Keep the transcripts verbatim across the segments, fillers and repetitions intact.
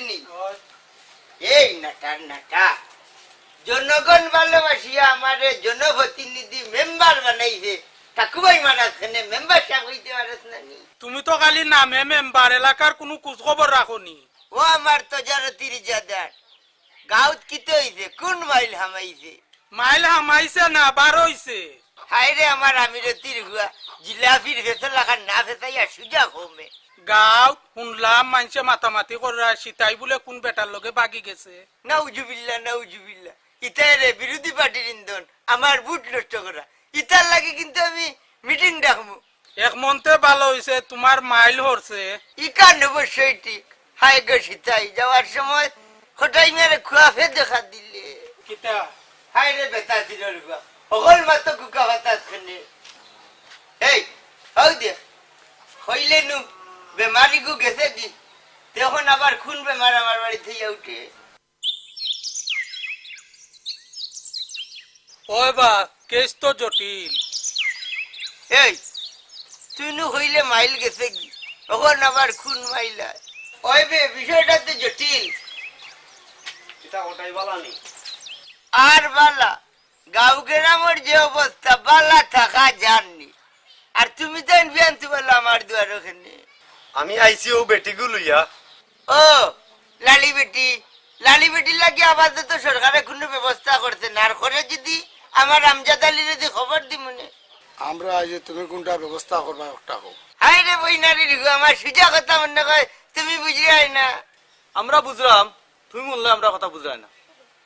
নি? এই নাটার নাটা। জনগণ ভালোবাসিয়া আমারে জনপ্রতিনিধি মেম্বার বানাইছে। ঠাকুভাই মারা কেনে মেম্বার সাব অইতে পারস না নি? তুমি তো খালি নামে মেম্বার, এলাকার কুনু খোঁজ খবর রাখো নি। ও আমার তজারতির জাদার, গাউত কিতা অইছে? কুন মাইল হামাইছে? মাইল হামাইছে না, বার অইছে। হায় রে আমার আমিরতির হুয়া, জিলাপির ভেতর লাখান না ফেসাইয়া সুজা কমে। গাউত হুনলাম মাইনষে মাতামাতি কররা, সিতাই বুলে কুন বেটার লগে বাগি গেছে। নাউজুবিল্লা, নাউজুবিল্লা। ইতায় রে বিরোধী পার্টির ইন্ধন, আমার ভোট নষ্ট করা। ইতার লাগি কিন্তু আমি মিটিং ডাকমু। এক মন্তে ভালা অইছে, তুমার মাইল হরছে। ইখান অবশ্যই ঠিক। হায় গো সিতাই, যাওয়ার সময় কটাই মেরে খুয়াফে দেখা দিলে। কিতা? হায় রে বেটা দিলর গুয়া, হকল মাতো কুকা বাতাস খেলে। এই, হউ দে, হইলে নু বেমারি গু গেছে কি? তে অখন আবার কুন বেমার আমার বাড়িত ইয়া উঠে? ওই বা, কেস তো জটিল। এই, তুই নু কইলে মাইল গেছে কি? অখন আবার কুন মাইল আয়? ওই বে, বিষয়টা তো জটিল। ইতা ওটাই বালা নি। আর বালা, গাঁও গ্রামর যে অবস্থা, বালা থাকা যার নি। আর তুমি তাইন বিয়ান তুমার আমার দুয়ারো কেনে। আমি আইছি অউ বেটিগু লইয়া। ও, লালি বেটি, লালি বেটির লাগি আপাতত সরকারে কুনু ব্যবস্থা করছে না, আর করে যদি আমার আমজাদ আলীরে দি খবর দিমুনে। আমরা আইছি, তুমি কুনটা ব্যবস্থা করবায় একটা কও। হায় রে বইনারির গো, আমার সুজা কথা মনে কয় তুমি বুঝরায় না। আমরা বুঝরাম, তুমি মনলে আমরার কথা বুঝরায় না।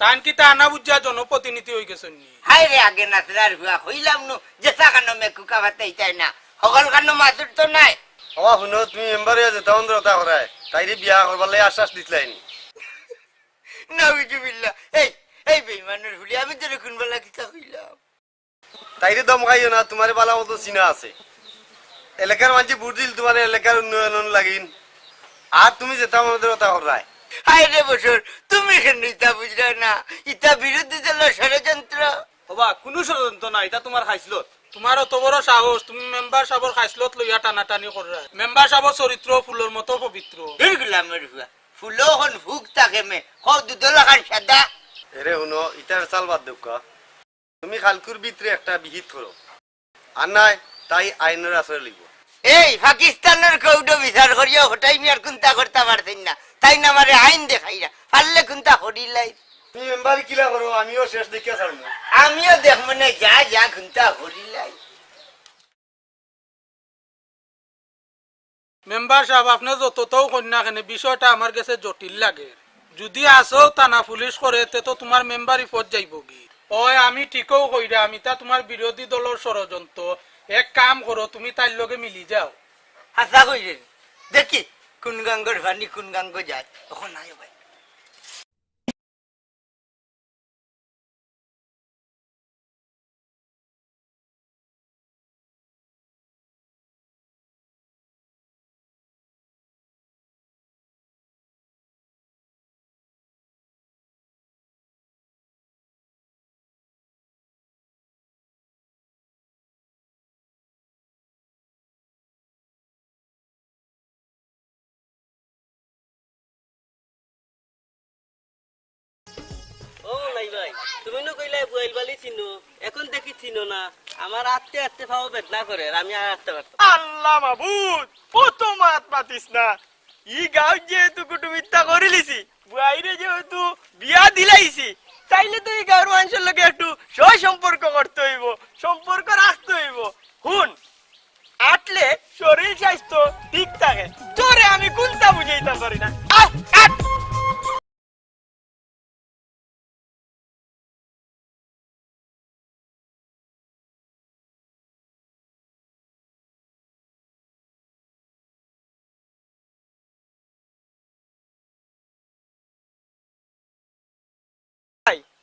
তাইন কিতা আনা বুঝা জনপ্রতিনিধি অইগেছইন নি? হায় রে আগে নাচরার হুয়া, কইলাম নু, যেতা কানো মেকুকা ফাতাইতায় না, হকল কানো মাতুর তো নাই। ওবা হুনো, তুমি মেম্বার অইয়া যেতা অন্ধরতা করায়, তাইরে বিয়া করবার লাগি আশ্বাস দিছলায় নি। নাউজুবিল্লাহ। এই, এই বেইমানর হুলি, আমি তোরে কুন বালা কিতা কইলাম? তাইরে ধমকাইও না, তুমারে বালা মতো চিনা আছে। এলাকার মানষে ভোট দিল তুমারে এলাকার উন্নয়নর লাগিন। আর তুমি যেতা মনে অয় অতা কররায়। হায় রে বছর, তুমি কেনে ইতা বুঝরায় না? ইতা বিরোধী দলর ষড়যন্ত্র। ওবা, কুনু ষড়যন্ত্র না, ইতা তুমার খাইছলত। তুমার অত বড় সাহস, তুমি মেম্বার সাবর খাইছলত লইয়া টানাটানি কররায়। মেম্বার সাবর চরিত্র ফুলর মতো পবিত্র। দূর গুলামর হুয়া, ফুলো অখন ফুক থাকে মে, কও দুধ লাখান সাদা। এরে হুনো, ইতার চাল বাদ দেউক্কা। তুমি কালকুর ভিতরে একটা বিহিত করো, আর নায় তাই আইনর আশ্রয় লইবো। এই পাকিস্তানর কোর্টো বিচার করিয়াও কটাই মিয়ার কুন্তা করতা পারছইন না, তাইন আমারে আইন দেখাইরা, পারলে কুন্তা করিলাই। তুমি মেম্বারি কিলা করো, আমিও শেষ দেখিয়া ছাড়মু। আমিও দেখমু নে, যা যা কুন্তা করিলাই। মেম্বার সাব, আপনে যততাউ কইন না কেনে, বিষয়টা আমার গেছে জটিল লাগের। যুদি আছাউ থানা পুলিশ করে, তে তো তুমার মেম্বারি পথ যাইবোগি। অয়, আমি ঠিকউ কইরাম, ইতা তুমার বিরোধী দলর ষড়যন্ত্র। এক কাম করো, তুমি তাইর লগে মিলি যাও। হাছা কইরে, দেখি কুন গাঙ্গর পানি কুন গাঙ্গো যায়। অখন নাই ভাই। ও নাই ভাই, তুমি নু কইলায় বুয়াইর বাড়ি চিনো, অখন দেখি চিনো না। আমার আটতে আটতে পাও বেদনা করের, আর আমি আর আটতে পারতাম না। আল্লাহ মাবুদ, অত মাত মাতিস না। ই গাঁওত যেহেতু কুটুমিত্তা করিলিছি, বুয়াইরে যেহেতু বিয়া দিলাইছি, তাইলে তো ই গাঁওর মানষর লগে একটু সয় সম্পর্ক করতে অইবো, সম্পর্ক রাখতে অইবো। হুন, আটলে শরীর স্বাস্থ্য ঠিক থাকে। তোরে আমি কুন্তা বুঝাইতাম পারি না। আহ, আট।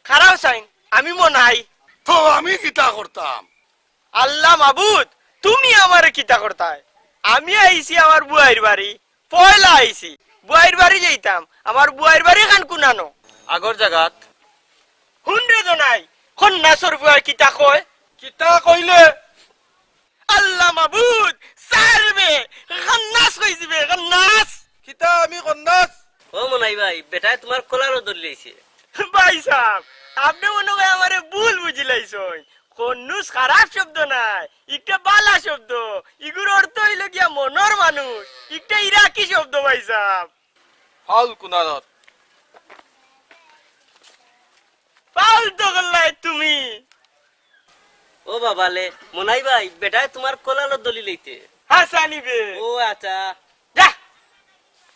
খাড়াও চাইন, আমি মনাই। তো আমি কিতা করতাম? আল্লাহ মাবুদ, তুমি আমারে কিতা করতায়? আমি আইছি আমার বুয়াইর বাড়ি, পয়লা আইছি। বুয়াইর বাড়ি যাইতাম, আমার বুয়াইর বাড়ি খান কুনানো? আগর জাগাত। হুন রে জনাই, খন্নাসর বুয়াই কিতা কয়? কিতা কইলে? আল্লাহ মাবুদ, সারবে, খান্নাস কইছি বে, খান্নাস। কিতা আমি খান্নাস? ও মনাই, ভাই, বেটায় তুমার কলারও ধরিলাইছে। ভাইসাব, আপনে মনে অয় আমারে ভুল বুঝিলাইছইন। কন্নুস খারাপ শব্দ নায়, ইটা বালা শব্দ। ইগুর অর্থ অইলো গিয়া মনর মানুষ। ইটা ইরাকি শব্দ ভাইসাব। ফাউল কুনারর। ফাউল তো করলায় তুমি। ও বাবালে, মনাই ভাই, বেটায় তুমার কলারও ধরিলাইছে। হাছা নি বে। ও আচ্ছা। যা,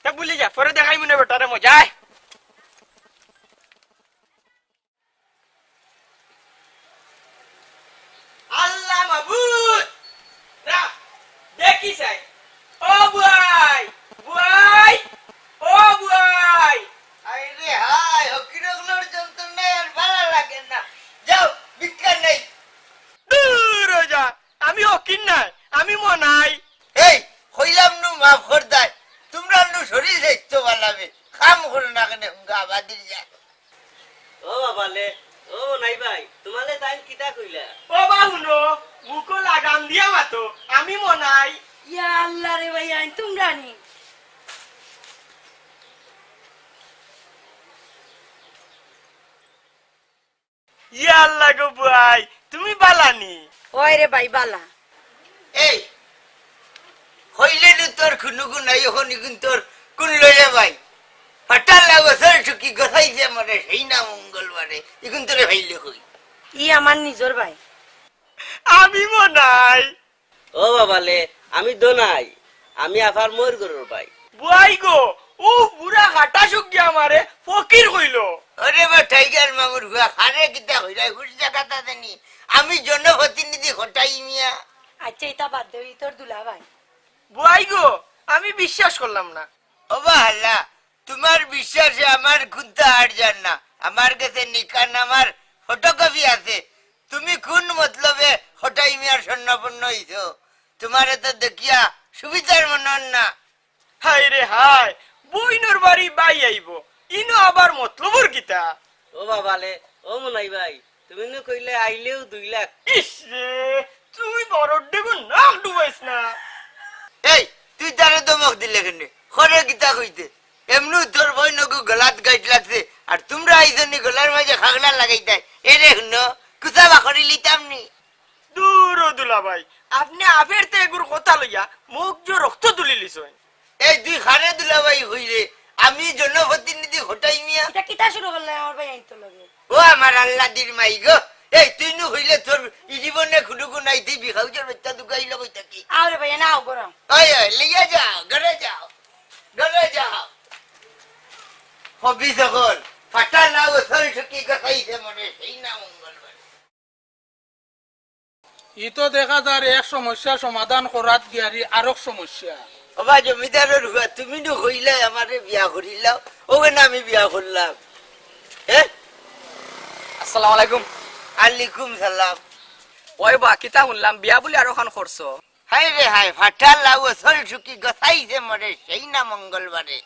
তা ভুলি যা, পরে দেখাইমুনে বেটারে মজায়। আল্লাহ মাবুদ, রা, দেখি চাই। ও বুয়াই, বুয়াই, ও বুয়াই। আরে হায়, হকির অকলর যন্ত্রণায় আর ভালা লাগে না। যাও, ভিক্ষা নেই। দূর অই যা, আমি হকির নায়, আমি মনাই। এই, কইলাম নু মাফ কর দায়, তুমরার নু শরীর স্বাস্থ্য ভালা বে, কাম করো না কেনে, হুঙ্গা আবাদির যায়। ও বাবালে, ও মনাই ভাই, তুমারে তাইন কিতা কইলা? ও বা হুনো, মুখো লাগাম দিয়া মাতো, আমি মনাই। ইয়া আল্লাহ রে ভাই, আইন তুমরা নি। ইয়া আল্লাহ গো বুয়াই, তুমি বালা নি? ওই রে ভাই, বালা। এই, কইলে নু তোর কুনু গুণ নাই, অখন ইগুন তোর কুন লইয়া ভাই? ফাটার লাগো, তোর টুকি গছাই যে মরে, সেই না মঙ্গলবারে। ইগুন তোরে ভাইলে কই? ই আমার নিজর ভাই। আমি মনাই। ও বাবালে, আমি দোনাই, আমি আফার ময়ূর গরুর ভাই। বুয়াই গো, ও বুড়া কাটা শুকিয়া আমারে ফকির কইলো। ওরে বা টাইগার মামুর হুয়া, কারে কিতা কইরায়, হুশ জাগাত আছে নি? আমি জনপ্রতিনিধি কটাই মিয়া। আচ্ছা, ইতা বাদ দেও, ই তোর দুলাভাই। বুয়াই গো, আমি বিশ্বাস করলাম না। ও বা হাল্লা, তুমার বিশ্বাসে আমার কুন্তা আর যার না। আমার গেছে নিকা নামার ফটোকপি আছে। তুমি কুন মতলবে কটাই মিয়ার স্বর্ণাপন্ন অইছো? তুমারে তো দেখিয়া সুবিধার মনে অর না। হায় রে হায়, বইনর বাড়ি বাই আইবো, ইনো আবার মতলবর কিতা? ও বাবালে, ও মনাই ভাই, তুমি নু কইলে আইলেউ দুই লাখ। ইস রে, তুই বড় ডেগো নাক ডুবাইস না। এই, তুই তারে ধমক দিলে কেনে? খরে কিতা কইতে? এমনু তোর বইনগু গলাত গাইট লাগছে, আর তুমরা আইজনি গলার মাঝে খাগড়া লাগাইতায়। এরে হুনো, কুচা বাকরি লিতাম নি। দূর ও দুলাভাই, আপনে আফের তে এগুর কথা লইয়া মুখ জো রক্ত তুলিলিছইন। এই তুই কারে দুলাভাই কইরে, আমি জনপ্রতিনিধি কটাই মিয়া। ইটা কিতা শুরু করলে আমার ভাই আইতো লগে? ও আমার আল্লাদির মাই গো, এই তুই নু কইলে তোর ই জীবনে কুনু গুণ নাই, তুই বিখাউজর বাচ্চা দুগাইল কই থাকি। আরে ভাই, না, গরম। ওই, ওই, লইয়া যাও, ঘরে যাও, ঘরে যাও। হবি সকল, ফাটা না ও সরি সুখী গছাইছে মরে, সেই না মঙ্গলবার। ই তো দেখা যার এক সমস্যা সমাধান করাত গিয়ারি আরক সমস্যা। ওবা জমিদারর হুয়া, তুমি নু কইলায় আমারে বিয়া করিলাও, ওখানে আমি বিয়া করলাম। হ্যাঁ? আসসালামু আলাইকুম। আলাইকুম সালাম। ওই বা, কিতা হুনলাম, বিয়া বুলি আরোখান করছো? হায় রে হায়, ফাটা লাউ অসল সুখী গছাইছে মরে সেই না মঙ্গলবারে।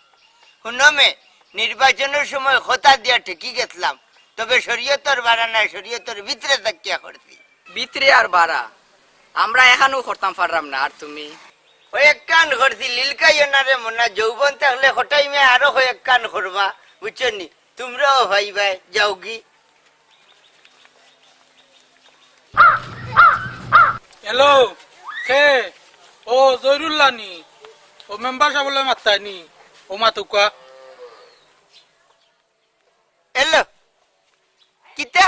হুনো মে, নির্বাচনর সময় কথা দিয়া ঠেকি গেছলাম, তবে শরীয়তর বারা নায়, শরীয়তর ভিতরে থাকিয়া করছি। ভিতরে আর বারা, আমরা এখানেও করতাম পারলাম না। আর তুমি? কয়েকখান করছি, লিলকাইও না রে মনা, যৌবন থাকলে কটাই মে আরো কয়েকখান করবা, বুঝছো নি? তুমরাও ভাই ভাই যাওগি। হ্যালো, কে? ও জহিরুল্লাহ নি? ও মেম্বার সাবরে মাততায় নি? ও মাতুক্কা। হ্যালো, কিতা?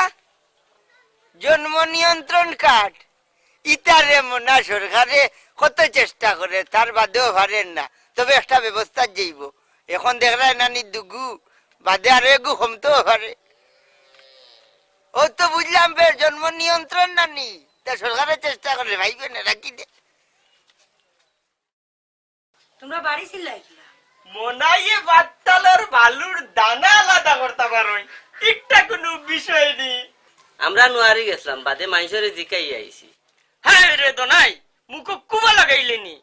জন্ম নিয়ন্ত্রণ কার্ড? ইতারে মনা সরকারে কত চেষ্টা করে, তার বাদেও পারের না। তবে একটা ব্যবস্থা যাইবো। এখন দেখরায় নানি দুগু, বাদে আরো এগু কমতেও পারে। ও তো বুঝলাম বে, জন্ম নিয়ন্ত্রণ নানি, তা সরকারে চেষ্টা করে, ভাইবে না, রাখি দে। তুমরা বাড়ি চিল্লায় কিলা? মনাইয়ে বাত্তালর বালুর দানা আলাদা করতা পারইন, ইটা কুনু বিষয় নি। আমরা নুয়ারি গেছলাম, বাদে মাইনষরে জিকাইয়া আইছি। হায় রে দোনাই, মুখো কুবা লাগাইলে নি।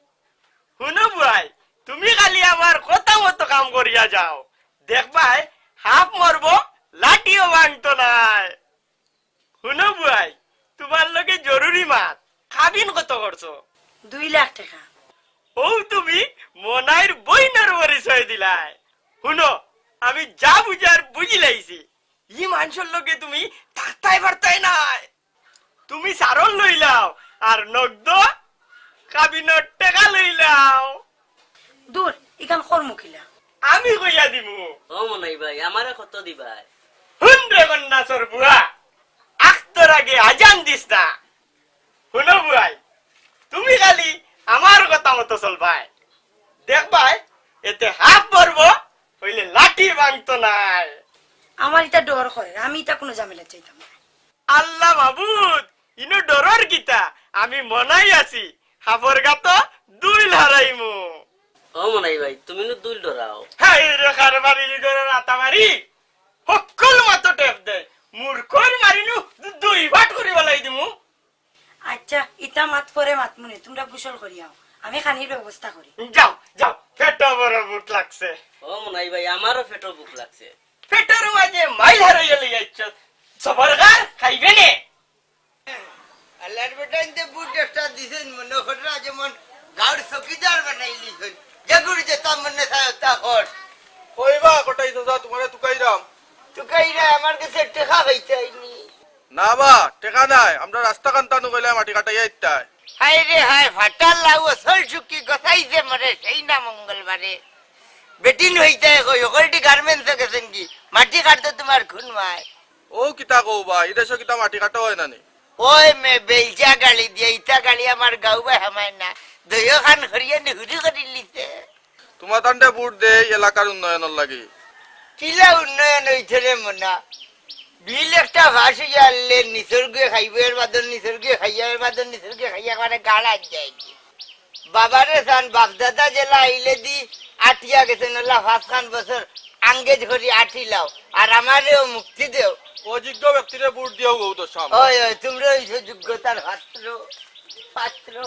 হুনো বুয়াই, তুমি খালি আমার কথা মতো কাম করিয়া যাও, দেখবায় হাফ মরবো, লাঠিও ভাঙতো নায়। হুনো বুয়াই, তুমার লগে জরুরি মাত। কাবিন কত করছো? দুই লাখ টেকা। ও তুমি মনাইর বইনর পরিচয় দিলায়। হুনো, আমি যা বুঝার বুঝিলাইছি। ই মানষর লগে তুমি থাকতায় পারতায় নায়। তুমি সারন লইলাও, আর নগদ কাবিনর টেকা লইলাও। দূর, ইখান করমু কিলা? আমি কইয়া দিমু। ও মনাই ভাই, আমারে কত দিবায়? হুন রে গন্ডাছর বুয়া, আখতার আগে আজান দিস না। হুনো বুয়াই, তুমি খালি আমার কথা মতো চলবায়। দেখবায়, এতে হাফ ভরবো, অইলে লাঠি ভাঙতো নায়। আমার ইতা ডর করে, আমি ইতা কুনু ঝামেলাত যাইতাম না। আল্লা মাবুদ, ইনো ডরর কিতা? আমি মনাই আছি, হাফর গাতো দুইল হারাইমু। ও মনাই ভাই, তুমি নু দুইল ডরাও। হায় রে, কারবারি ই ঘরর আতামারি, হক্কল মাতো টেপ দেয়, মুরকর মারি নু দুই ভাট করি ফালাই দিমু। আচ্ছা, ইতা মাত পরে মাতমুনে, তুমরা গোসল করি আও, আমি খানির ব্যবস্থা করি। যাও, যাও, পেটো বড় ভুক লাগছে। ও মনাই ভাই, আমারও পেটো ভুক লাগছে। পেটর মাঝে মাইল হারাইয়া লইয়া আইছো, সবর কর, খাইবে নে। আল্লার বেটাইন্তে বুট একটা দিছইন, মনো কররা যেমন গাউর চকিদার বানাইলিছইন। যেগুর যেতা মনে চায় অতা কর। কইবা কটাই চাচা, তুমারে তুকাইরাম। তুকাইরা আমার গেছে টেকা পাইতায় নি। না বা, টেকা নাই, আমরা রাস্তা কান্তানু কইলে মাটি কাটাইয়া ইত্তায়। হায় রে হায়, ফাটার লাউ অসল সুখী গছাইছে মরে সেই না মঙ্গলবারে। বেটিন হইতায় কই, হকলটি গার্মেন্টসে গেছইন গি? মাটি কাটতো তুমার খুন মায়। ও কিতা কও বা, ই দেশো কিতা মাটি কাটা অয় না নি? ওই মে বেলচা গাড়ি দিয়া, ইতা গাড়ি আমার গাউ বায় হামায় না। দইও খান করিয়া নিহুরি করিলিছে। তুমাতানরে বুট দেই এলাকার উন্নয়নর লাগি। কিলা উন্নয়ন অইছে রে মনা? বিল একটা পাস অইয়া আইলে নিসর্গে খাইবো, এর বাদে নিসর্গে খাইয়া, এর বাদে নিসর্গে খাইয়া, একবারে গাড়া যায়। বাবারে চান, বাপ-দাদা যেলা আইলেদি আটিয়া গেছইন, অলা পাঁচখান বছর আঙ্গেজ করি আটিলাও, আর আমারেও মুক্তি দেও। অযোগ্য ব্যক্তিরে ভোট দিও গো, দশা আমরা। ওই, ওই, তুমরা অইছো যোগ্যতার পাত্র, পাত্র।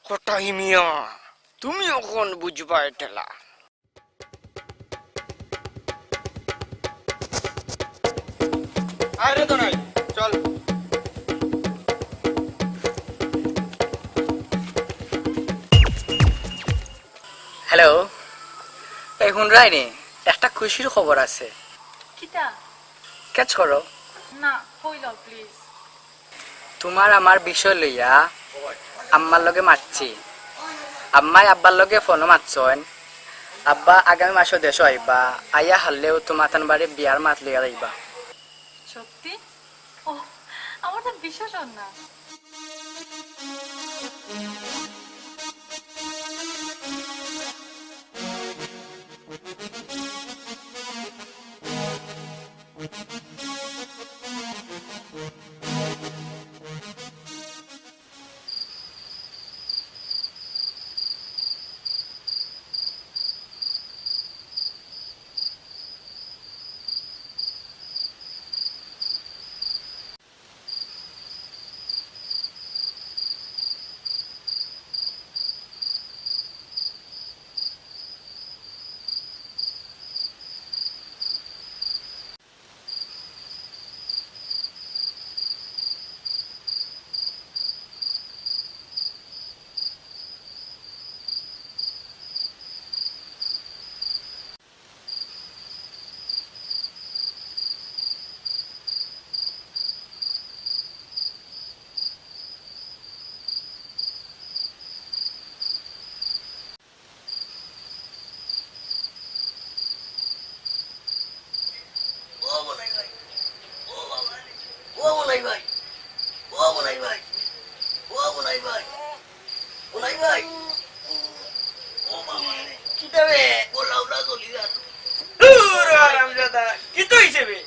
কটাই মিয়া, তুমি অখন বুঝবায় ঠেলা। আরে তো নাই, চল। হ্যালো, এই হুনরায়নি, একটা খুশির খবর আছে। কিতা? ক্যাচ করো। না, কইলাও প্লিজ। তুমার আমার বিষয় লইয়া আম্মার লগে মাতছি। আম্মায় আব্বার লগে ফোনো মাতছইন। আব্বা আগামী মাসো দেশো আইবা, আইয়া হারলেউ তুমাতান বাড়ি বিয়ার মাত লইয়া যাইবা। সত্যি? ও, আমার তো বিশ্বাস অর না। ও মনাই ভাই, ও বাবা রে, ও মনাই ভাই, ও মনাই ভাই, ও মনাই ভাই, মনাই ভাই, ও বাবা রে, কিতা বে? ও লাউলা গলি আর। দূর হ হারামজাদা, কিতা অইছে বে?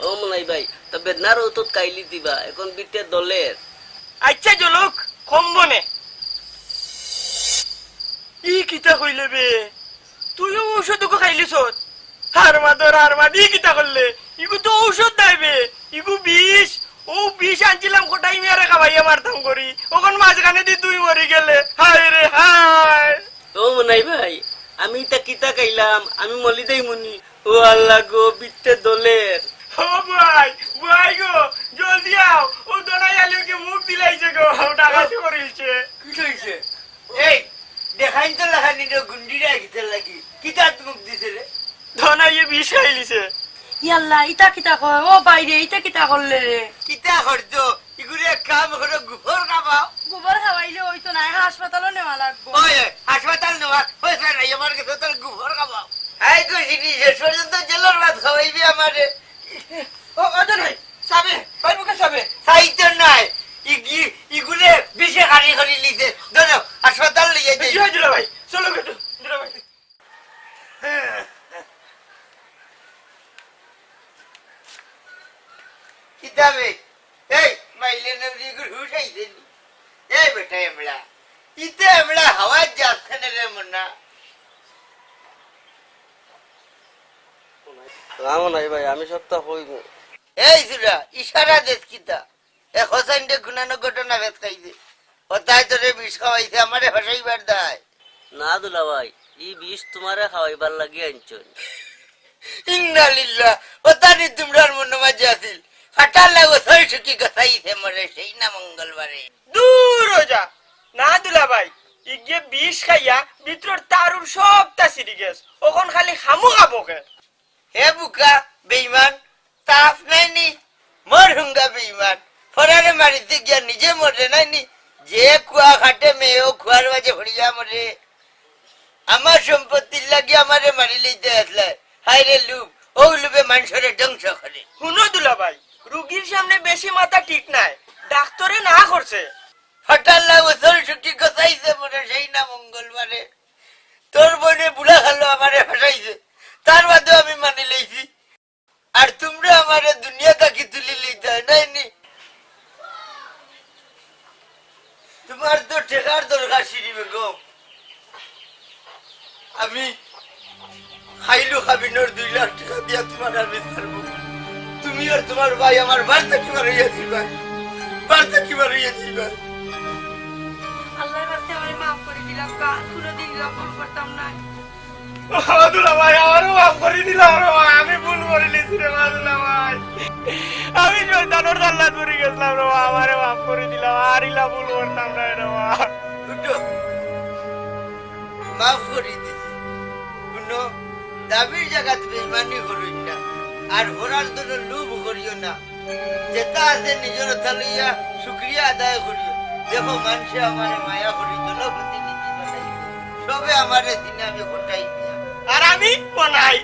ও মনাই ভাই, তা বেদনার ঔষধ খাইলি দিবা, এখন বিটে দলের। আচ্ছা জলুক, কমবো নে। ই কিতা কইলে বে? তুইও ঔষধ ওগু খাইলিছত? হারমাদর হারমাদ, ই কিতা করলে? ইগু তো ঔষধ নায় বে, ইগু বিষ। অউ বিষ আনছিলাম কটাই মিয়ারে খাওয়াইয়া মারতাম করি, অখন মাঝখানেদি তুই মরি গেলে। হায় রে হায়। ও মনাই ভাই, আমি ইতা কিতা খাইলাম? আমি মলি দেই মুনি। ও আল্লাহ গো, বিটে দলের। ও ভাই, ভাই গো, জলদি আও। ও দনাই আলিকে মুখ দিলাইছে গো, ডাকাতি করিলছে। কিতা অইছে? এই, দেখাইন তো লাখানি রে, গুন্ডিরা কিতার লাগি? কিতাত মুখ দিছে রে? দনাইয়ে বিষ খাইলিছে। ইয়াল্লা, ইতা কিতা কয়? ও বাইরে, ইতা কিতা করলে রে? কিতা করতো? ইগুরে এক কাম করো, গোবর খাবাও। গোবর খাওয়াইলে অইতো নায়, হাসপাতালো নেওয়া লাগবো। ওই, ওই, হাসপাতাল নেওয়া, ওই, স্যার, এই আমার কাছে তোর গোবর খাবাও। এই কইছি নি, শেষ পর্যন্ত জেলর ভাত খাওয়াইবি আমারে। ও, ও তো নাই, সাবে, ভাই মুখে সাবে। তাই তো নাই, ইগি-, ইগুরে বিষে খালি করি লিতে। ধরো, হাসপাতাল লইয়া যাই। জি, দুলা ভাই, চলো গো, দুলা ভাই। কিতাবে? এই, মাইলে নবী গুরু হুশ আইছে নি? এই বেটা এমলা, ইতে এমলা হাওয়া যাচ্ছে না রে মুন্না। রামন ভাই, ভাই, আমি সবটা কইমু। এই সুরা, ইশারা দেস কিতা? এ হোসেন দে গুনানো ঘটনা ভেদ খাইছে। ও তাই তোরে বিষ খাওয়াইছে, আমারে ফাঁসাইবার দায়। না দুলাভাই, ই বিষ তুমারে খাওয়াইবার লাগি আনছইন। ইন্না লিল্লাহ, ও তানি তুমরার মনো মাঝে আছিল। ফাটার লাগো ছয় সুখী গছাইছে মরে সেই না মঙ্গলবারে। দূর অ যা। না দুলাভাই, ইগে বিষ খাইয়া ভিতরর তারুর সবটা ছিড়ি গেছ। অখন খালি খামু খাবো কে। হে বুকা, বেইমান, তাপ নাই নি? মর হুঙ্গা বেইমান। ফরারে মারিতে গিয়া নিজে মরে নাই নি? যে কুয়া খাটে মেয়ে ও কুয়ার মাঝে পড়িয়া মরে। আমার সম্পত্তির লাগি আমারে মারি লইতে আসলে। হায় রে লুভ, ও লুভে মানষরে ধ্বংস করে। হুনো দুলাভাই, রুগীর সামনে বেশি মাতা ঠিক নায়, ডাক্তরে না করছে। ফাটাল্লা বছর ছুটি গছাইছে মরে সেই না মঙ্গলবারে। তোর বইনে বুড়া খালো আমারে ফাঁসাইছে, তার বাদেও আমি মানি লইছি। আর তুমরা আমারে দুনিয়া থাকি তুলি লইতায় নায় নি? তুমার তো টেকার দরকার, শিরি বেগম। আমি খাইলু খাবিনর দুই লাখ টেকা দিয়া তুমার আমি ছাড়মু। তুমি আর তুমার ভাই আমার বাড়ি থাকি বার অইয়া যাইবায়, বাড়ি থাকি বার অইয়া যাইবায়। আল্লাহর ওয়াস্তে আমার আর কোনোদিন ইলা ভুল করতাম না। ও দুলাভাই, আমারে মাফ করি দিলাও রে ভাই, আমি ভুল করি নিছি রে ভাই দুলাভাই। আমি শয়তানর জাল্লাত পড়ি গেছলাম রে ভাই, আমারে মাফ করি দিলাও, আর ইলা ভুল করতাম না রে ভাই। উঠো, মাফ করি দিছি। হুনো, দাবির জাগাত বেইমানি করিও না, আর হরার জন্য লোভ করিও না। যেটা আছে নিজর তালুইয়া শুকরিয়া আদায় করিও। দেখো, মানষে আমারে মায়া করি জনপ্রতিনিধি বানাইছে, সবে আমারে চিনে আমি কটাই দিয়া। আর আমি বানাই।